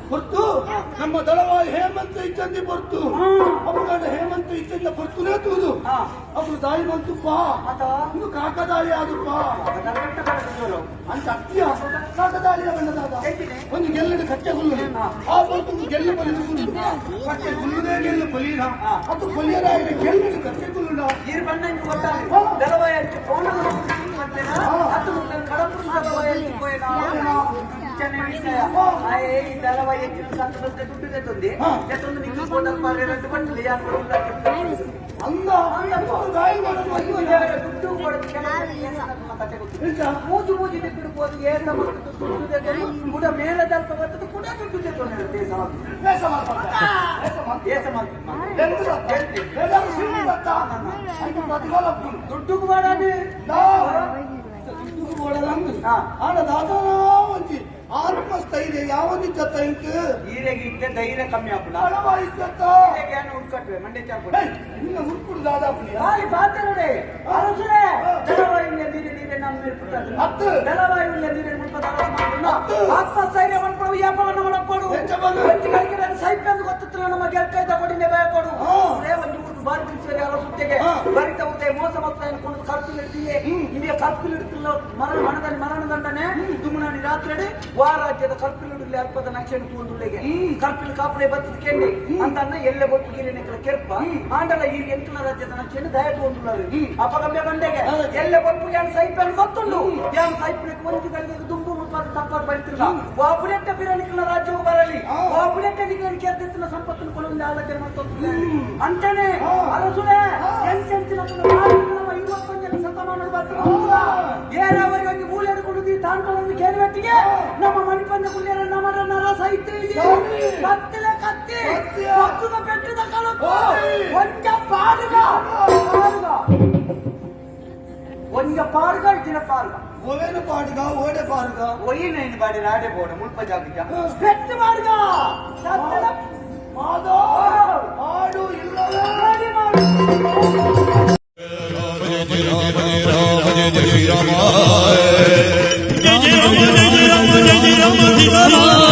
ಹೊರ್ತು ನಮ್ಮ ದಳವಾಯಿ ಹೇಮಂತ ಇಚ್ಚಂದಿ ಹೊರ್ತು ಅಪ್ಪಗಾಡ ಹೇಮಂತ ಇಚ್ಚಂದ ಹೊರ್ತುನೇ ತೂದು ಅವರು ದಾಳಿ ಬಂತುಪ್ಪ ಇನ್ನು ಕಾಕದಾಳಿ ಆದುಪ್ಪ ಅಂತ ಅತ್ತಿಯ ಕಾಕದಾಳಿಯ ಬಣ್ಣದಾದ ಒಂದು ಗೆಲ್ಲದ ಕಟ್ಟೆ ಗುಲ್ಲು ಆ ಹೊರ್ತು ಗೆಲ್ಲು ಬಲಿದು ಗುಲ್ಲು ಕಟ್ಟೆ ಗುಲ್ಲುದೇ ಗೆಲ್ಲು ಬಲೀನ ಅದು ಕೊಲಿಯರಾಯಿನ ಗೆಲ್ಲದ ಕಟ್ಟೆ ಗುಲ್ಲು ನೀರು ಬಣ್ಣ ಗೊತ್ತಾಗ ದಳವಾಯಿ ಅಂಚು ಫೋನ್ ಮೂಜು ಮೂಜು ಬಿಡ್ಬೋದು ಏಸ ದುಡ್ಡು ಕೂಡ ಮೇಲದಲ್ಪ ಬರ್ತದೆ ಕೂಡ ದುಡ್ಡು ದುಡ್ಡು ಮಾಡಾನೆ ದುಡ್ಡು ಬೋಡದಂದು ಆಡ ದಾದಾ ಒಂಜಿ ಆತ್ಮಸ್ಥೈರ್ಯ ಯಾವೊಂದಿತ್ತ ಇಂಕ್ ಈರೆಗೆ ಧೈರ್ಯ ಕಮ್ಮಿ ಆಪುಂಡ ಬಲವಾಯಿತ್ತ ಈರೆಗೆ ಏನು ಉಡ್ಕಟ್ವೆ ಮಂಡೆ ಚಾಪುಂಡ ನಿನ್ನ ಉರ್ಕುಡು ದಾದಾ ಪುಣ್ಯ ಖಾಲಿ ಪಾತ್ರಡೆ ಅರಸುರೆ ದಳವಾಯುಳ್ಳ ನೀರೆ ನೀರೆ ನಮ್ಮ ಮೇಲ್ಪುಟ್ಟದು ಅತ್ತು ದಳವಾಯುಳ್ಳ ನೀರೆ ಮುಲ್ಪದ ಅತ್ತು. ಆತ್ಮಸ್ಥೈರ್ಯ ಮನ್ಪಡು ಯಾಪವನ್ನು ಮಡಪಡು ಎಂಚ ಬಂದು? ಒಂಜಿ ಗಳಿಗೆ ಸೈಪೆಂದು ಗೊತ್ತಿತ್ತಲ್ಲ ನಮ್ಮ ಗೆಲ್ಕೈದ ಕೊಡಿನೆ ಭಯ ಕೊಡು ಒಂಜಿ ಊರು ಬಾರಿ ಬಿಡಿಸಿದರೆ ಅರಸುತ್ತೆಗೆ ಬರಿತ ಉದಯ ಮೋಸ ಮತ್ತು ಕೊಂಡು ಕರ್ಪಿಲ್ ಇಡ್ತೀಯೇ ನಿಮಗೆ ಕರ್ಪಿಲ್ ಇಡ್ತಿಲ್ಲ ಮರಣ ಮಣದಲ್ಲಿ ಮರಣ ದಂಡನೆ ದುಮ್ಮನಾಡಿ ರಾತ್ರಿ ವಾ ರಾಜ್ಯದ ಕರ್ಪಿಲ್ ಇಡಲಿ ಅಲ್ಪದ ನಕ್ಷೆಯನ್ನು ತೂಂದುಳ್ಳೆಗೆ ಕರ್ಪಿಲ್ ಕಾಪಡೆ ಬತ್ತದ ಕೆಂಡಿ ಅಂತ ಅನ್ನ ಎಲ್ಲೆ ಬೊಟ್ಟು ಗಿರಿನ ಕೆರ್ಪ ಆಂಡಲ ಈ ಎಂಟನ ರಾಜ್ಯದ ನಕ್ಷೆಯನ್ನು ದಯ ತೂಂದುಳ್ಳರು ಅಪಗಮ್ಯ ಬಂಡೆಗೆ ಎಲ್ಲೆ ಬೊಟ್ಟು ಯಾನ್ ಸೈಪೆನ್ ಗೊತ್ತುಂಡು ಯಾನ್ ಸೈಪಿನ ಒಂಜಿ ಗಳಿಗೆ ದುಂಬು ಮುಟ್ಪಾದ ತಪ್ಪಾದ ಬರಿತಿಲ್ಲ ವಾಪುಲೆಟ್ಟ ಪಿರನಿಕಲ ರಾಜ್ಯವು ಬರಲಿ ವಾಪುಲೆಟ್ಟ ನಿಕಲ ಕೆರ್ದಿತ್ತಿನ ಸಂಪತ್ತನ್ನು ಕೊಡುವಂತೆ ಆಲೋಚನೆ ಮಾಡ್ತೊಂದು ಅಂತಾನೆ ಅರಸುರೆ ಎಂಟೆಂಚಿನ 21ನೇ ಶತಮಾನದ ಏರವರಿಗೆ ಒಂದು ಮೂಲೆ ಹಿಡ್ಕೊಂಡು ತಾಂಡ್ಕೊಂಡು ಕೇಳುವಟ್ಟಿಗೆ ನಮ್ಮ ಮಣಿಪಂದ ಕುಳ್ಳಿಯರ ನಮರ ನರ ಸಹಿತ ಕತ್ತಿಲ ಕತ್ತಿ ಕೊತ್ತದ ಬೆಟ್ಟದ ಕಳಕು ಒಂಜ ಪಾಡುಗ ಪಾಡುಗ ಒಂಜ ಪಾಡುಗ ಇತ್ತಿನ ಪಾಡುಗ ಓವೇನು ಪಾಡುಗ ಓಡೆ ಪಾಡುಗ ಒಯ್ಯಿನ ಬಾಡಿ ನಾಡೆ ಬೋಡ ಮುಲ್ಪ ಜಾಗ ಬೆಟ್ಟು ಪಾಡುಗ ಕತ್ತಿಲ ಮಾದೋ ಮಾಡು ಇಲ್ಲವೇ ಮಾಡಿ ಮಾಡು. ಜಯ ಜಯ ರಾಮ ಜಯ ಜಯ ರಾಮ ಜಯ ಜಯ ರಾಮ ಸೀತಾರಾಮ.